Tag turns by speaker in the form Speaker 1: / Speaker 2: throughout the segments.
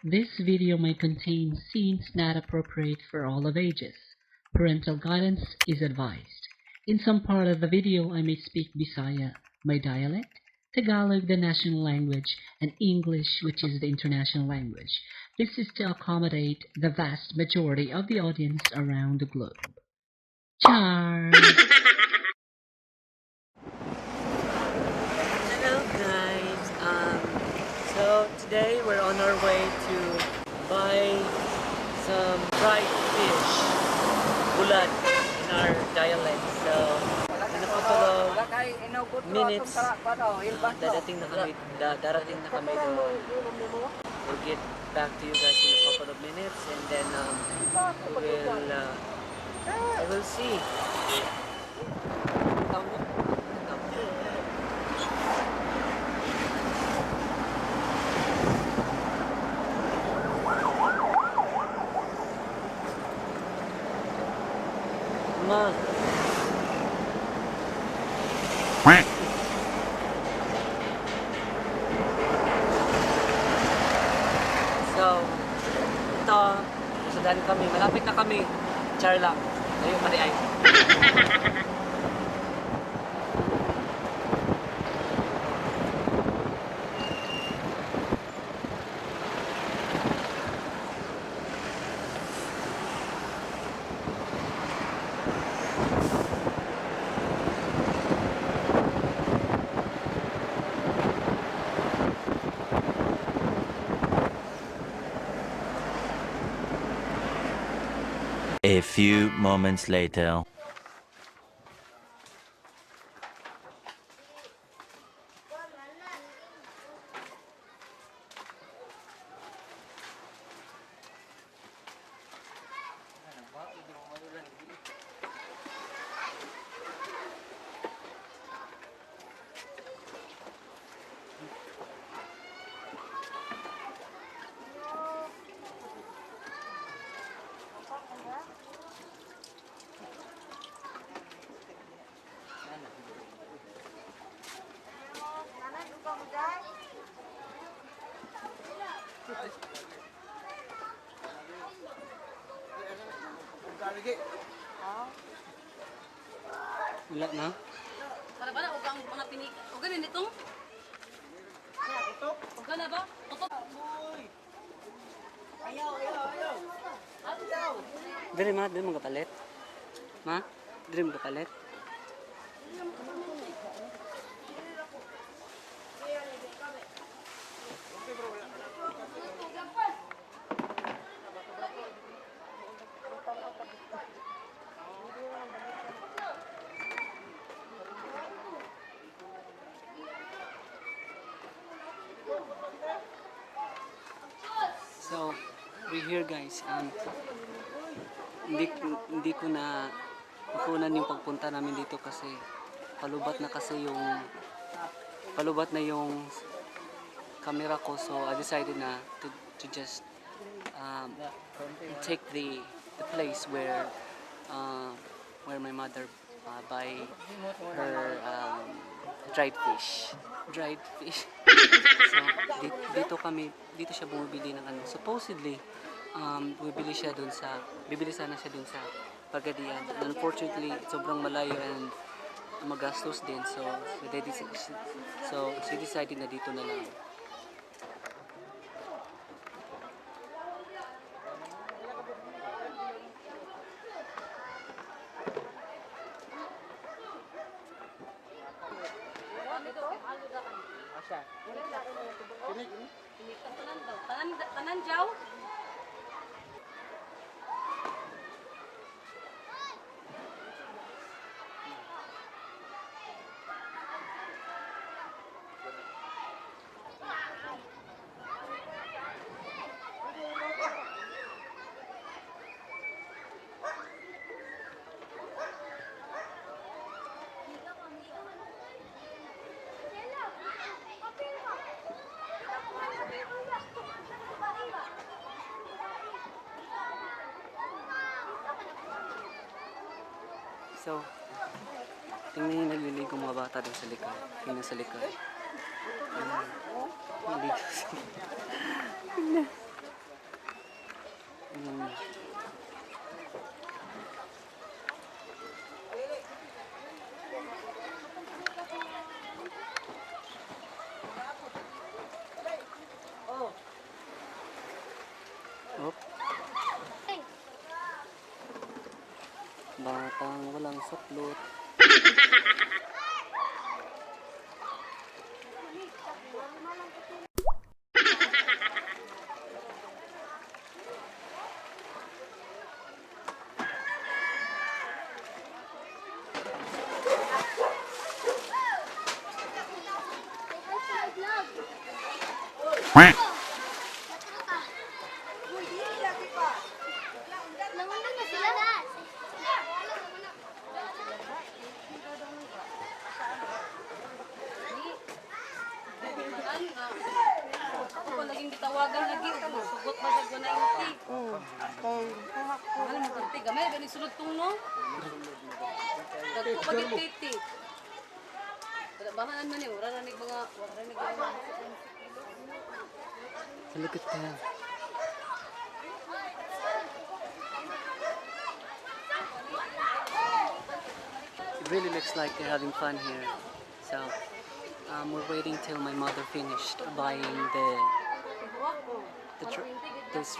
Speaker 1: This video may contain scenes not appropriate for all of ages. Parental guidance is advised. In some part of the video, I may speak Bisaya, my dialect, Tagalog, the national language, and English, which is the international language. This is to accommodate the vast majority of the audience around the globe. Char!
Speaker 2: Hello guys. So today we're on our way to buy some dried fish, bulad in our dialect. So in a couple of minutes, darating na kami doon. We'll get back to you guys in a couple of minutes and then we will I will see. Tawag mo? Tawag mo? Ma.
Speaker 3: Quack.
Speaker 2: So, ito, sudan kami. Malapit na kami. Char lang. Layo pa di ay.
Speaker 4: A few moments later.
Speaker 2: Wala na?
Speaker 5: Para ba na og ang mga pinik? Og ganin itong? Og na ba? Tutok.
Speaker 2: Dire ma, dire mo kapalit. Ma, dire mo kapalit. So, we're here, guys. Hindi ko na nakunan yung pagpunta namin dito kasi palubat na yung camera ko, so I decided na to just take the place where my mother buy her dried fish. So dito kami, dito siya bumibili ng ano, supposedly bumibili siya dun sa bibili sana siya dun sa Pagadian. And unfortunately, sobrang malayo and magastos din, so she decided na dito na lang.
Speaker 5: Tanan daw. Tanan tanan jaw.
Speaker 2: So, tingnan niyo, nagliligo mga bata doon sa likod. Tingnan sa likod. Ayan. Naligo sila. Tingnan. Batang walang saplot.
Speaker 4: Quack.
Speaker 3: Nanguna na sila.
Speaker 5: Ako pa laging gitawagan lagi. Sugot ba sa 190?
Speaker 6: Kay
Speaker 5: Mahal mo kunti. Gamay ba ni sulod tong no? Dagko pa gid titi. Wala bahanan man ni, wala ra mga wala ra mga.
Speaker 2: So look at that. It really looks like they're having fun here. So we're waiting till my mother finished buying the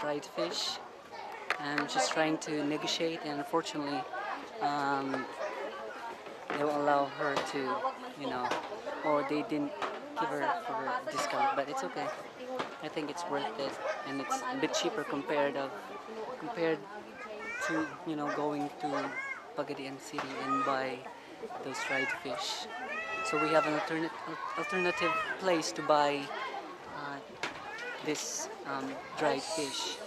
Speaker 2: dried fish. And she's trying to negotiate, and unfortunately, they won't allow her to, or they didn't give her for a discount. But it's okay. I think it's worth it, and it's a bit cheaper compared to going to Pagadian City and buy those dried fish. So we have an alternative place to buy this dried fish.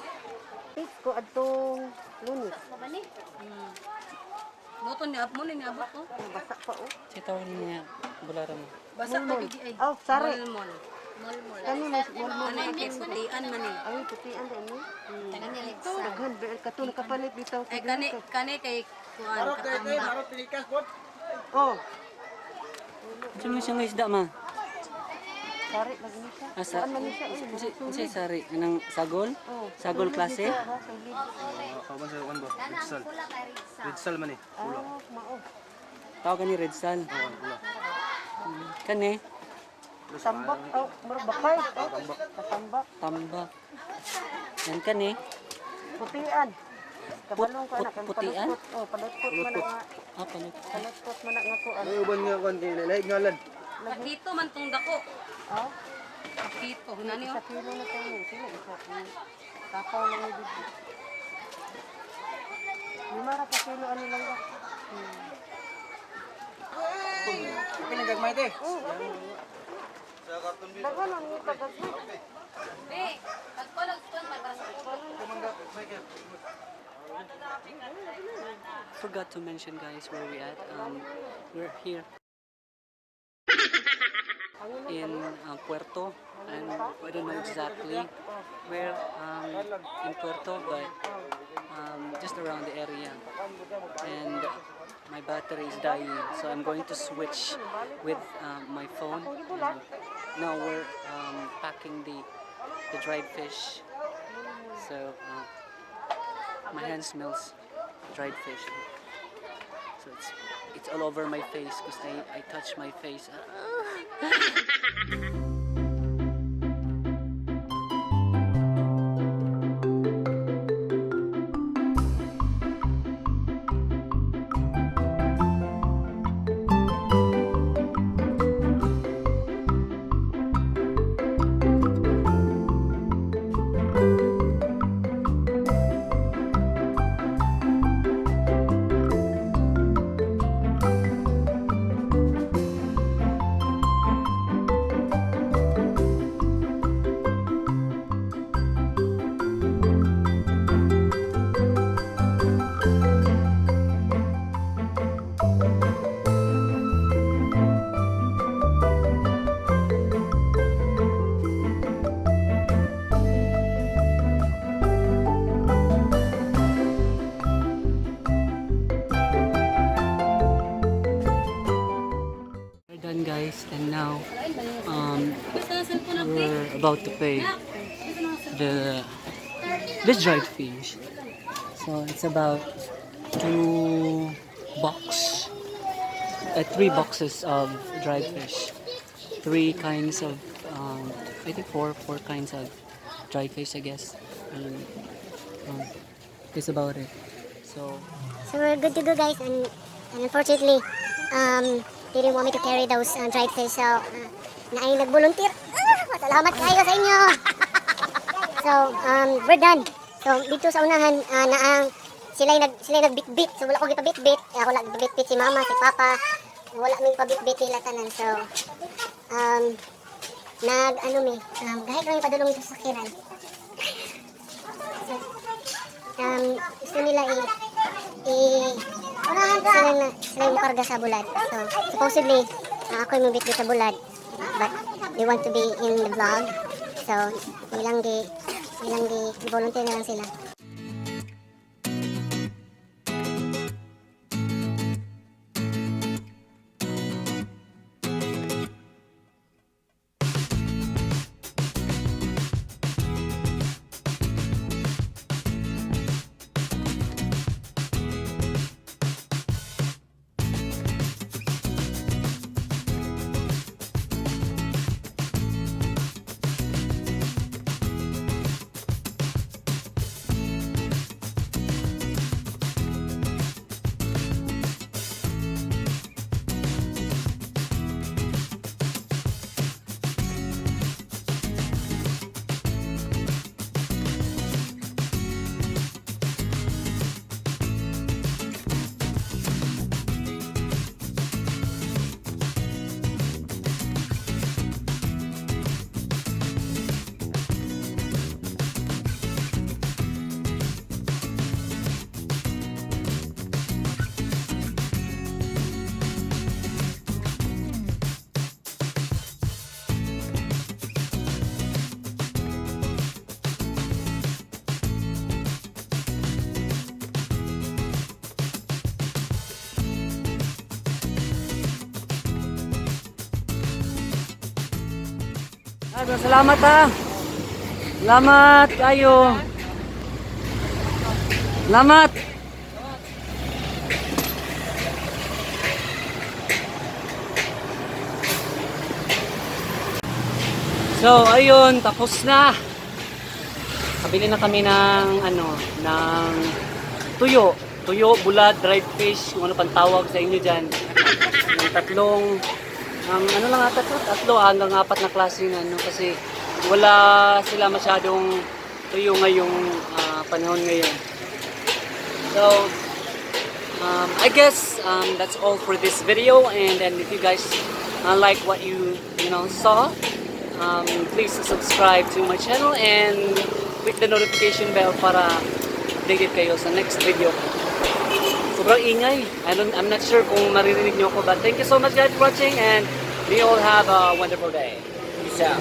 Speaker 6: Ko adtong Lunes.
Speaker 5: Moto ni mo ni niabot ko.
Speaker 6: Basa pa oh.
Speaker 2: Sa tawag niya, bulara mo.
Speaker 5: Basa pa gid ay.
Speaker 6: Oh, sari.
Speaker 5: Molmol.
Speaker 6: Kani mas molmol.
Speaker 5: Ano kay putian man ni.
Speaker 6: Ay, putian din ni. Daghan ba kato nakapalit bitaw.
Speaker 5: Ay kani kani kay kuan katamba.
Speaker 6: Oh,
Speaker 2: Ano mo siya nga isda ma?
Speaker 6: sari lagi ni siya.
Speaker 2: Asa?
Speaker 6: Kuan man ni siya. Oh,
Speaker 2: Unsay sari? Anong sagol?
Speaker 6: Oh,
Speaker 2: Sagol
Speaker 6: solid
Speaker 2: klase?
Speaker 6: ni siya, ha, solid.
Speaker 7: Kauban sa kuan ba? Ridsal. Ridsal man eh. Pula.
Speaker 6: Ah, mao.
Speaker 2: Tawag ni Red Sal.
Speaker 7: Oo, pula.
Speaker 2: Kani?
Speaker 6: Tambak oh, murag bakay. Oh,
Speaker 7: Tambak.
Speaker 6: Katambak.
Speaker 2: Tambak. Yan kani?
Speaker 6: Putian. Kabalong ko anak, ang
Speaker 2: putian?
Speaker 6: palutpot. Oh, palutpot man ang
Speaker 2: Ah, palut.
Speaker 6: palutpot man ang nga kuan.
Speaker 7: Ay uban nga kuan kay lahi ngalan.
Speaker 5: Pakito man tong dako.
Speaker 6: Oh,
Speaker 5: Pakito nani
Speaker 6: isa
Speaker 5: oh.
Speaker 6: kilo na tayo ni sila isa. Kapaw lang ni dito. 5 ra ka kilo ani lang ba?
Speaker 7: Pinagagmay te.
Speaker 6: Oh, okay. Daghan ang ngita gagmay.
Speaker 5: Be, tagpalag kuan para sa
Speaker 2: Forgot to mention, guys, where we at. We're here in Puerto, and I don't know exactly where in Puerto, but just around the area. And my battery is dying, so I'm going to switch with my phone. And now we're packing the dried fish, so my hand smells dried fish. So it's all over my face because I touch my face. We're done, guys, and now
Speaker 5: Basta na cellphone up
Speaker 2: we're about to pay the this dried fish. So it's about two box, three boxes of dried fish, three kinds of, I think four kinds of dried fish, I guess. And that's about it. So,
Speaker 3: So we're good to go, guys, and unfortunately, they didn't want me to carry those dried fish, so naay nag-volunteer. Ah, salamat kayo sa inyo. So, we're done. So, dito sa unahan, naang sila nagbitbit. So, wala ko gipabitbit. Ako lang gipabitbit si mama, si papa. Wala mi pabitbit nila tanan. So, nag ano mi, gahit lang padulong ito sa sakyanan. So, gusto nila i sila na sila yung makarga sa bulad. So, supposedly, ako yung mabitbit sa bulad. But they want to be in the vlog. So, ilang gi volunteer na lang sila.
Speaker 2: Ah, salamat ha. Salamat kayo. Salamat. So, ayun, tapos na. Kabili na kami ng ano, ng tuyo. Tuyo, bulad, dried fish, kung ano pang tawag sa inyo diyan. Yung tatlong ang ano lang ata to, tatlo hanggang apat na klase na ano kasi wala sila masyadong tuyo ngayong panahon ngayon. So, I guess that's all for this video, and then if you guys like what you saw, please subscribe to my channel and click the notification bell para updated kayo sa next video. Sobrang ingay. I'm not sure kung maririnig niyo ako, but thank you so much, guys, for watching, and we all have a wonderful day. Peace out.